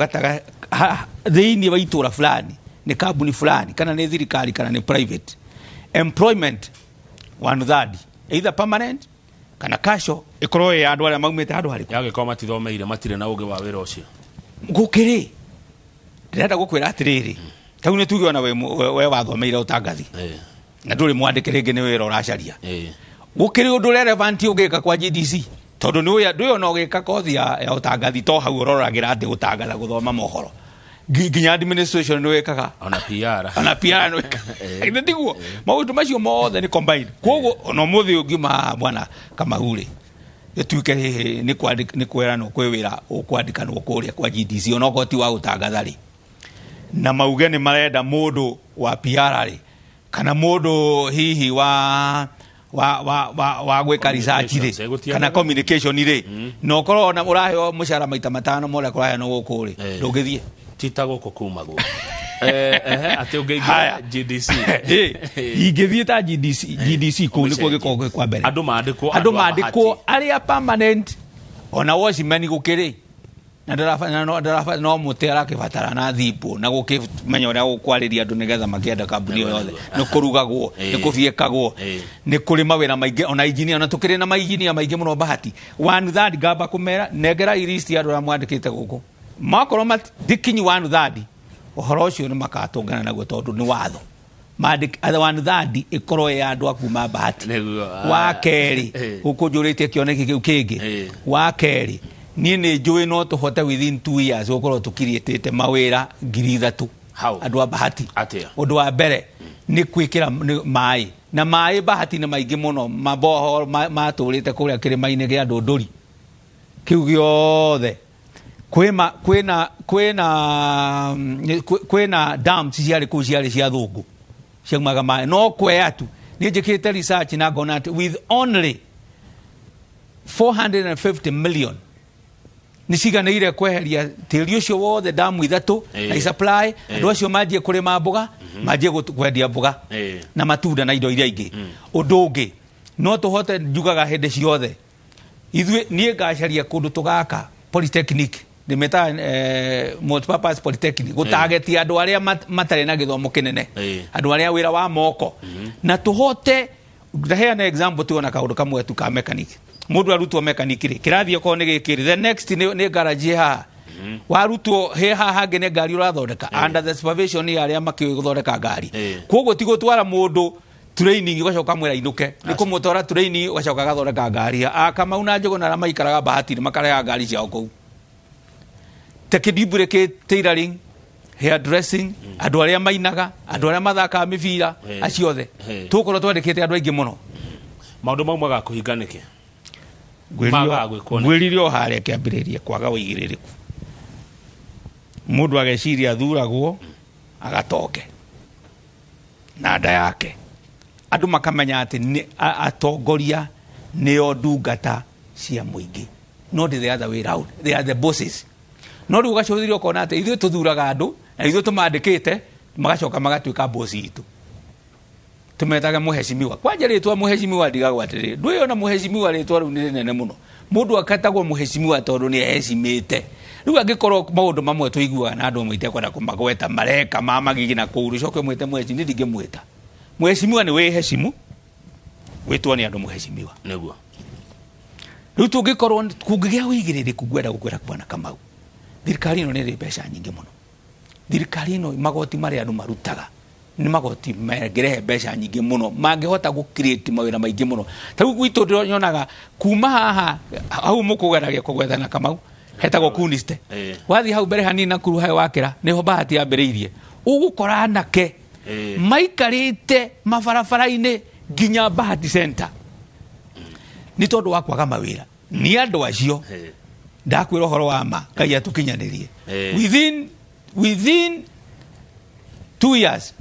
S2: thĩinĩ wa itũra fulani nĩ kambuni fulani kana nĩ thirikari kana nĩ private, employment 1/3 either permanent kana casual ĩkorwo ĩ andũ arĩa maumĩte handũ harĩkũ.
S1: Yagĩkorwo matithomeire, matirĩ na ũgĩ wa wĩra ũcio.
S2: Gũkĩrĩ ndĩrenda gũkwĩra atĩrĩrĩ, tau nĩ tuge ona we wathomeire ũtangathi na ndũrĩ mwandĩke rĩngĩ nĩ wĩra ũracaria, gũkĩrĩ ũndũ relevant ũngĩka kwa GDC, tondũ nĩ ũyũ ndũyũ ona ũgĩka kothi ya ũtangathi to hau ũroragĩra atĩ gũtangatha gũthoma mohoro, nginya administration nĩ wĩkaga.
S1: Ona PR.
S2: Ona PR nĩ wĩkaga. Githĩ tiguo? Maũndũ macio mothe nĩ combined. Koguo ona ũmũthĩ ũngiuma haha bwana Kamau rĩ, gĩtuĩke hihi nĩ nĩ kwĩranwo kwĩ wĩra ũkwandĩkanwo kũrĩa kwa GDC ona okorwo ti wa gũtangatha rĩ, na mauge nĩ marenda mũndũ wa PR rĩ, kana mũndũ hihi wa gwĩka research rĩ,
S1: Communications, gũtiagaga.
S2: kana communication rĩ, na ũkorwo ona ũraheo mũcara maita matano ma ũrĩa kũraheanwo gũkũ rĩ, ndũngĩthiĩ.
S1: Ti ta gũkũ kumagwo. Atĩ ũngĩingĩra
S2: Haya.
S1: GDC.
S2: Ingĩthiĩ ta GDC, GDC kũu nĩkuo gĩkoragwo gĩ kwa mbere.
S1: Andũ mandĩkwo,
S2: andũ
S1: andũ a
S2: mandĩkwo
S1: Bahati.
S2: arĩa permanent, ona watchman gũkĩrĩ na no no mũtĩ arakĩbatara na thimbo na gũkĩmenya ũrĩa gũkwarĩria andũ nĩgetha makĩenda kambuni ĩyo yothe. Nĩ kũrugagwo, nĩ kũbiĩkagwo, nĩ kũrĩ mawĩra maingĩ, ona engineer, ona tũkĩrĩ na mainjinia maingĩ mũno Bahati. 1/3 ngamba kũmera, nengera list ya andũ arĩa mwandĩkĩte gũkũ. Makorwo ndikinyi 1/3, ũhoro ũcio nĩ makatũngana naguo tondũ nĩ watho. Mandĩke, 1/3 ĩkorwo ya andũ a kuma Bahati.
S1: Nĩguo,
S2: Wa kerĩ, gũkũ njũrĩtie kĩoneki kĩu kĩngĩ. Wa kerĩ, niĩ nĩ njũĩ no tũhote within 2 years gũkorwo tũkiriĩtĩte mawĩra ngiri ithatũ.
S1: How?
S2: Andũ a Bahati.
S1: Atĩa?
S2: Ũndũ wa mbere nĩ gwĩkĩra maĩ, na maĩ Bahati nĩ maingĩ mũno, maboho matũrĩte kũrĩa kĩrĩma-inĩ kĩa Ndũndũri kĩu gĩothe. Kwĩna dams ciarĩ kũu ciarĩ cia thũngũ ciaumaga maĩ, no kwea tu. Niĩ njĩkĩte research na ngona atĩ with only 450 million nĩ ciganĩire kweheria tĩri ũcio wothe, damu ithatũ na supply andũ acio manjie kũrĩma mboga, manjie kwendia mboga na matunda na indo iria ingĩ. Ũndũ ũngĩ No tũhote, njugaga hĩndĩ ciothe, ithuĩ niĩ ngacaria kũndũ tũgaka polytechnic, ndĩmĩtaga multipurpose polytechnic, gũtagetia andũ arĩa matarĩ na gĩthomo kĩnene, andũ arĩa wĩra wa moko, na tũhote. Ndaheana example tu, ona kaũndũ kamwe tu ka mechanic. Mũndũ arutwo mechanic rĩ, kĩrathi okorwo nĩ gĩkĩ rĩ, the next nĩ garage haha warutwo he haha hangĩ nĩ ngari ũrathondeka under the supervision ya arĩa makĩũĩ gũthondeka ngari. Koguo ti gũtwara mũndũ training ũgacoka mwĩra inũke, nĩ kũmũtwara training ũgacoka agathondeka ngari. Akamau na Njũgũna arĩa maikaraga Bahati-inĩ makarehaga ngari ciao kũu. Tekidibure kĩ tailoring, hair dressing, andũ arĩa mainaga, andũ arĩa mathakaga mĩbira, acio othe tũgũkorwo twandĩkĩte andũ aingĩ mũno.
S1: Maũndũ mau magakũhinga nĩkĩ? Magaga gwĩkwo nĩkĩ?
S2: Ngwĩrire o harĩa kĩambĩrĩria, kwaga ũigĩrĩrĩku. Mũndũ ageciria athuragwo agatonge na nda yake, andũ makamenya atĩ nĩ atongoria nĩo ndungata cia mũingĩ, not the other way round, they are the bosses. No rĩu ũgacũthĩrĩria ũkona atĩ ithuĩ tũthuraga andũ na ithuĩ tũmandĩkĩte, magacoka magatuĩka boss itũ. Tũmetage mũhecimiwa. Kwanja rĩtwa mũhecimiwa, ndigagwo atĩrĩrĩ, ndwĩona mũhecimiwa, rĩtwa rĩu nĩ rĩnene mũno. Mũndũ aketagwo mũhecimiwa tondũ nĩ ehecimĩte. Rĩu angĩkorwo maũndũ mamwe tũiguaga na andũ amwe itekwenda kũmagweta mareka ma magigi na kũu, rĩcoke ũmwĩte mũhecimiwa, niĩ ndingĩmwĩta mũhecimiwa. Nĩ wĩhecimu wĩtwo nĩ andũ mũhecimiwa. Rĩu tũngĩkorwo kũngĩgĩa ũigĩrĩrĩku, ngwenda gũkwĩra bwana Kamau, thirikari ĩno nĩ ĩrĩ mbeca nyingĩ mũno. Thirikari ĩno, magoti marĩa andũ marutaga nĩ magoti mangĩrehe mbeca nyingĩ mũno, mangĩhota gũ create mawĩra maingĩ mũno. Ta rĩu gwitũ nyonaga kuma haha hau mũkũgeragia kũgwethana Kamau, hetagwo Kuniste. Wathiĩ hau mbere hanini na kuru hayo wakĩra, nĩho Bahati yambĩrĩirie, ũgũkora anake maikarĩte mabarabara-inĩ nginya Bahati Center nĩ tondũ wa kwaga mawĩra. Nĩ andũ acio ndakwĩra ũhoro wa ma, Ngai atũkinyanĩrie, within 2 years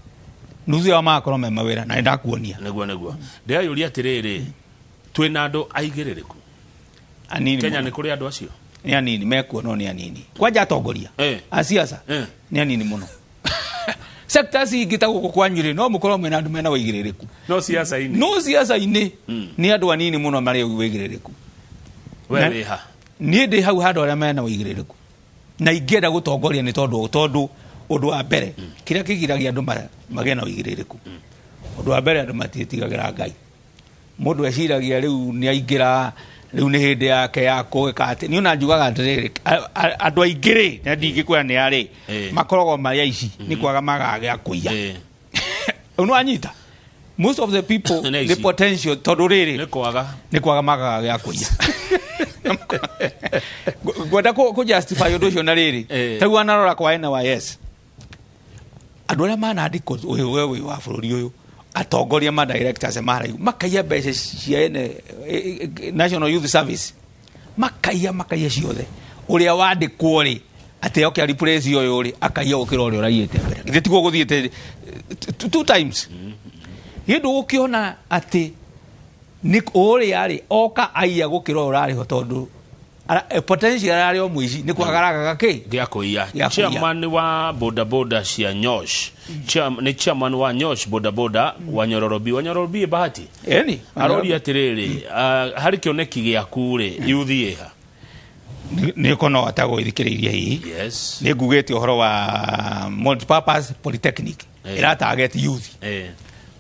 S2: nuthu yao magakorwo me mawĩra, na nĩ ndakuonia.
S1: Nĩguo ndĩrayũria atĩrĩrĩ, twĩna andũ aigĩrĩrĩku
S2: Anini.
S1: Kenya?
S2: Mũno.
S1: Nĩ kũrĩ andũ acio?
S2: Nĩ anini mekuo, no nĩ anini. Kwanja atongoria a siasa nĩ anini mũno. Sectors ingĩ ta gũkũ kwanyu rĩ, no mũkorwo mwĩna andũ mena ũigĩrĩrĩku.
S1: No siasa-inĩ?
S2: No siasa-inĩ nĩ andũ anini mũno marĩ ũigĩrĩrĩku.
S1: We wĩ ha?
S2: Niĩ ndĩ hau handũ arĩa mena ũigĩrĩrĩku na ingĩenda gũtongoria, nĩ tondũ ũndũ wa mbere kĩrĩa kĩgiragia andũ magĩe na ũigĩrĩrĩku, ũndũ wa mbere, andũ matiĩtigagĩra Ngai. Mũndũ eciragia rĩu nĩ aingĩra, rĩu nĩ hĩndĩ yake ya gwĩka atĩ. Niĩ ona njugaga atĩrĩrĩ, andũ aingĩ rĩ, na ndingĩkwĩra nĩ arĩ, makoragwo marĩ aici nĩ kwaga magaga gĩa kũiya. Nĩ wanyita? Most of the people
S1: Nĩ
S2: nĩ
S1: aici.
S2: potential, tondũ rĩrĩ,
S1: Nĩ kwaga.
S2: Nĩ kwaga magaga gĩa kũiya. Ngwenda kũ justify ũndũ ũcio na rĩrĩ, ta rĩu wanarora kwa NYS, andũ arĩa manandĩkwo, ũyũ we wĩ wa bũrũri ũyũ, atongoria ma directors maraihu makaiya mbeca cia ene National Youth Service, makaiya ciothe. Ũrĩa wandĩkwo rĩ, atĩ oke replace ũyũ rĩ, akaiya gũkĩra ũrĩa ũraiyĩte mbere. Githĩ tiguo gũthiĩte two times? Gĩndũ gũkĩona atĩ nĩ ũrĩa rĩ oka aiya gũkĩra ũrĩa ũrarĩho, tondũ potential ararĩ o mũici, nĩ kwagaragaga kĩ
S1: gĩa kũiya.
S2: Gĩa kũiya.
S1: Chairman wa bodaboda cia Nyosh, nĩ chairman wa Nyosh bodaboda wa Nyororobi, wa Nyororobi Bahati,
S2: eni
S1: aroria atĩrĩrĩ, harĩ kĩoneki gĩaku rĩ, yuthi ĩha?
S2: Nĩ kono atagũithikĩrĩirie hihi. Nĩ ngugĩte ũhoro wa multipurpose polytechnic ĩra target youth.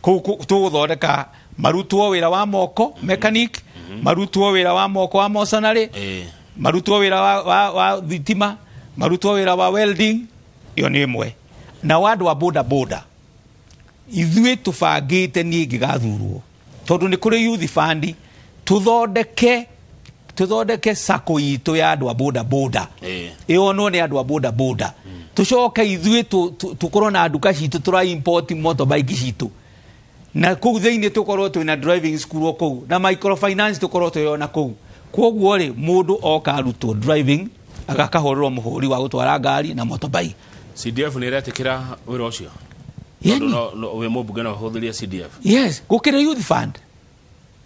S2: Kũu tũgũthondeka marutwo wĩra wa moko mechanic, marutwo wĩra wa moko wa masonry, marutwo wĩra wa thitima, marutwo wĩra wa welding. Ĩyo nĩ ĩmwe. Na wa andũ a boda boda, ithuĩ tũbangĩte, niĩ ngĩgathurwo, tondũ nĩ kũrĩ youth fund, tũthondeke sacco itũ ya andũ a boda boda, ĩonwo nĩ andũ a boda boda. Tũcoke ithuĩ tũkorwo na nduka citũ, tũra import motorbike citũ, na kũu thĩinĩ tũkorwo twĩna driving school o kũu, na microfinance tũkorwo twĩona kũu. Koguo rĩ, mũndũ oka arutwo driving, agakahũrĩrwo mũhũri wa gũtwara ngari na motorbike.
S1: CDF nĩ ĩretĩkĩra wĩra ũcio?
S2: Yeni.
S1: Tondũ wĩ mũmbunge no ũhũthĩrie CDF?
S2: Yes, gũkĩrĩ youth fund.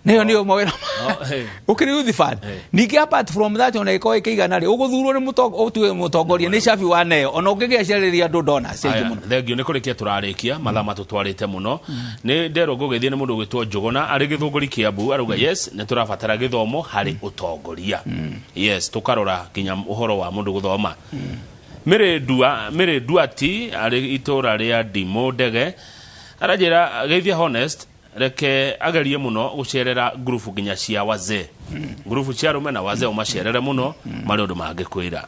S2: Nĩyo nĩyo mawĩra
S1: Oh, hey.
S2: ũkĩrĩ youth fund.
S1: Eh.
S2: Ningĩ apart from that, ona ĩkorwo ĩkĩigana rĩ, ũgũthurwo nĩ ũtuwe mũtongoria nĩ cabi wa neo, ona ũngĩgĩacarĩria andũ donors aingĩ
S1: Aya,
S2: mũno.
S1: Thengio, nĩ kũrĩkia tũrarĩkia, mathaa matũtwarĩte mũno. Nĩ nderwo ngũgĩthiĩ nĩ mũndũ ũgwĩtwo Njũgũna arĩ Gĩthũngũri, Kĩambu, arauga yes, nĩ tũrabatara gĩthomo harĩ ũtongoria. Yes, tũkarora nginya ũhoro wa mũndũ gũthoma. Mĩrĩ Ndua, Mĩrĩ Nduati arĩ itũra rĩa Ndimũ Ndege, aranjĩra geithia Honest, reke agerie mũno gũcerera ngurubu nginya cia wazee, ngurubu cia arũme na wazee, ũmacerere mũno, marĩ ũndũ mangĩkwĩra.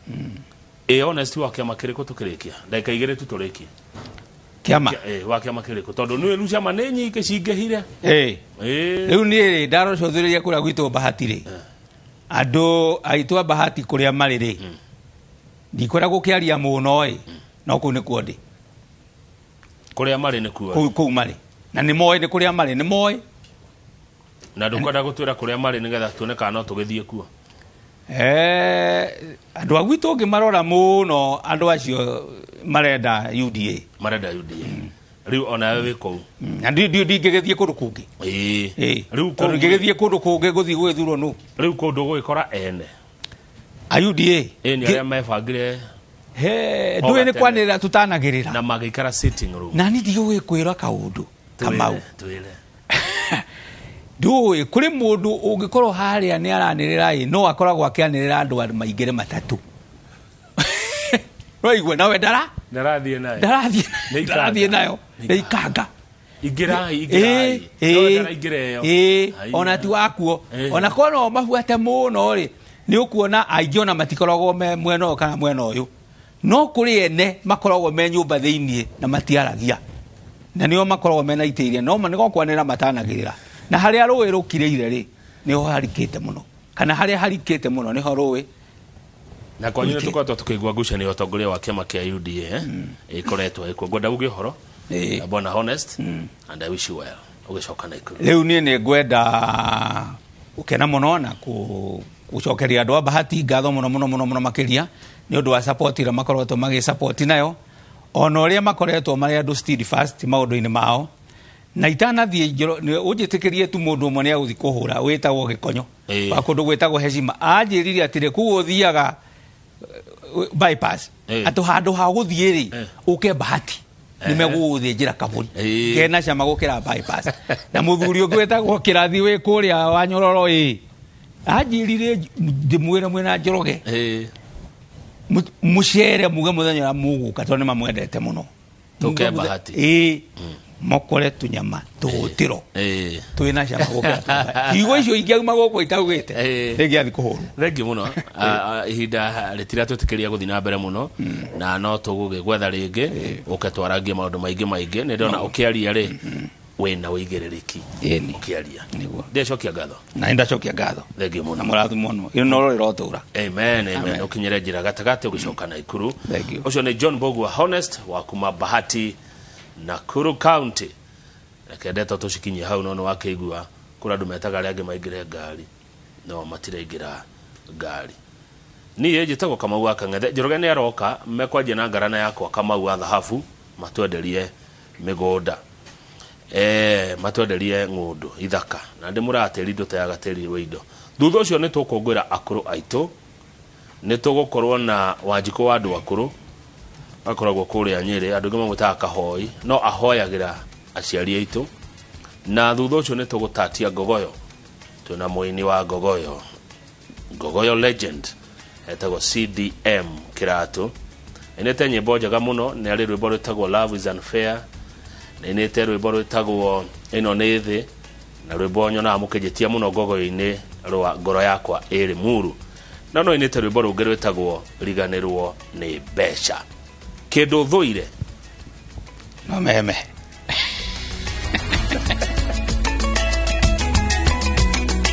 S1: Ĩ Honest, wa kĩama kĩrĩkũ? Tũkĩrĩkia ndagĩka 2 tu tũrĩkie.
S2: Kĩama?
S1: Wa kĩama kĩrĩkũ? Tondũ nĩ rĩu ciama nĩ nyingĩ cingĩhire.
S2: Rĩu niĩ rĩ, ndarocũthĩrĩria kũrĩa gwitũ Bahati rĩ, andũ aitũ a Bahati kũrĩa marĩ rĩ, ndikwenda gũkĩaria mũno ĩ, no kũu nĩkuo ndĩ.
S1: Kũrĩa marĩ nĩkuo?
S2: Kũu marĩ na nĩ moĩ nĩ kũrĩa marĩ, nĩ moĩ.
S1: Na ndũkwenda gũtwĩra kũrĩa marĩ nĩgetha tuone kana no tũgĩthiĩ kuo?
S2: Andũ a gwitũ ũngĩmarora mũno, andũ acio marenda UDA.
S1: Marenda UDA. Rĩu onawe wĩ kũu?
S2: Na ndingĩgĩthiĩ kũndũ kũngĩ.
S1: Rĩu
S2: Tondũ
S1: kũu
S2: ndingĩgĩthiĩ kũndũ kũngĩ gũthiĩ gũgĩthurwo nũ?
S1: Rĩu kũu ndũgũgĩkora ene
S2: a UDA?
S1: Ĩ, nĩ arĩa mebangire.
S2: He,
S1: O
S2: ndũĩ nĩ
S1: gatene.
S2: kwanĩrĩra tũtanagĩrĩra.
S1: Na magĩikara sitting room.
S2: Na niĩ ndigũgĩkwĩra kaũndũ, Kamau.
S1: Twĩre.
S2: Ndũĩ kũrĩ mũndũ ũngĩkorwo harĩa nĩ aranĩrĩra ĩ, no akoragwo akĩanĩrĩra andũ maingĩre matatũ, waigua nawe ndara
S1: Ndarathiĩ nayo.
S2: Ndarathiĩ.
S1: Nĩ ikanga.
S2: Ndarathiĩ nayo.
S1: Nĩ
S2: nĩ ikanga.
S1: Ingĩrai, ingĩrai. No ndaraingĩra ĩyo. Haiya.
S2: Ona ti wakuo. Ona korwo no mabuate mũno rĩ, nĩ ũkuona aingĩ ona matikoragwo me mwena ũyũ kana mwena ũyũ, no kũrĩ ene makoragwo me nyũmba thĩiniĩ na matiaragia, na nĩo makoragwo mena itĩ iria no nĩgo kwanĩra matanagĩrĩra, na harĩa rũĩ rũkirĩire rĩ, nĩho harikĩte mũno, kana harĩa harikĩte mũno nĩho rũĩ.
S1: Na kwanyu nĩ tũkoretwo tũkĩigua ngucanio ya ũtongoria wa kĩama kĩa UDA ĩkoretwo ĩkuo. Ngwenda uge ũhoro, bwana Honest, and I wish you well ũgĩcoka Naikuru.
S2: Rĩu niĩ nĩ ngwenda gũkena mũno na gũcokeria andũ a Bahati ngatho mũno mũno mũno mũno makĩria nĩ ũndũ wa support ĩrĩa makoretwo magĩ support nayo, ona ũrĩa makoretwo marĩ andũ steadfast maũndũ-inĩ mao. Na itanathiĩ ũnjĩtĩkĩrie tu, mũndũ ũmwe nĩ agũthiĩ kũhũra wĩtagwo Gĩkonyo wa kũndũ gwĩtagwo Heshima, anjĩrire atĩrĩ, kũu ũthiaga bypass, atĩ handũ ha gũthiĩ rĩ, ũke Bahati nĩmegũgũthĩnjĩra kabũri kena cama gũkĩra bypass. Na mũthuri ũngĩ wĩtagwo Kĩrathi wĩ kũrĩa wa Nyororo ĩ, anjĩrire ndĩmwĩre mwĩna Njoroge mũcere muge mũthenya ũrĩa mũgũka, tondũ nĩ mamwendete mũno.
S1: Tũke
S2: Muge
S1: Bahati.
S2: Mokore tũnyama tũhũtĩro twĩna cama gũkĩra tũnyama. Ciugo icio ingĩauma gũkũ itaugĩte, rĩngĩathiĩ kũhũrwo.
S1: Thengiũ mũno. Ihinda rĩtiratwĩtĩkĩria gũthiĩ na mbere mũno, na no tũgũgĩgwetha rĩngĩ ũke twarangie maũndũ maingĩ maingĩ. Nĩ ndona ũkĩaria rĩ, wĩna ũigĩrĩrĩki ũkĩaria.
S2: Nĩguo.
S1: Ndĩcokia ngatho.
S2: Na nĩ ndacokia ngatho.
S1: Thengiũ mũno.
S2: Na mũrathimwo mũno, ĩno rĩrotũra.
S1: Amen, amen. Ũkinyĩre njĩra gatagatĩ ũgĩcoka Naikuru.
S2: Thank you.
S1: Ũcio nĩ John Mbugua Honest wa kuma Bahati, Nakuru County. Reke ndeto tũcikinyie hau, no nĩ wakĩigua kũrĩ andũ metaga arĩa angĩ maingĩre ngari no matiraingĩra ngari. Niĩ njĩtagwo Kamau wa Kang'ethe. Njoroge nĩ aroka mekwanjia na ngarana yakwa Kamau wa thahabu, matwenderie mĩgũnda, matwenderie ng'ũndũ ithaka, na ndĩmũraga tĩri ndũteaga tĩri wĩ indo. Thutha ũcio nĩ tũkũngũĩra akũrũ aitũ, nĩ tũgũkorwo na Wanjikũ wa andũ akũrũ, akoragwo kũrĩa Nyĩrĩ, andũ aingĩ mamwĩtaga Kahoi, no ahoyagĩra aciari aitũ. Na thutha ũcio nĩ tũgũtatia ngogoyo, twĩna mũini wa ngogoyo, ngogoyo legend etagwo CDM Kĩratũ. Ainĩte nyĩmbo njega mũno, nĩ arĩ rwĩmbo rwĩtagwo Love is Unfair, nĩ ainĩte rwĩmbo rwĩtagwo Ĩno nĩ Thĩ, na rwĩmbo nyonaga mũkĩnjĩtia mũno ngogoyo-inĩ rwa Ngoro Yakwa Ĩrĩ Muru, na no ainĩte rwĩmbo rũngĩ rwĩtagwo Riganĩrwo nĩ Mbeca. Kĩndũ thũire
S2: no mehemehe.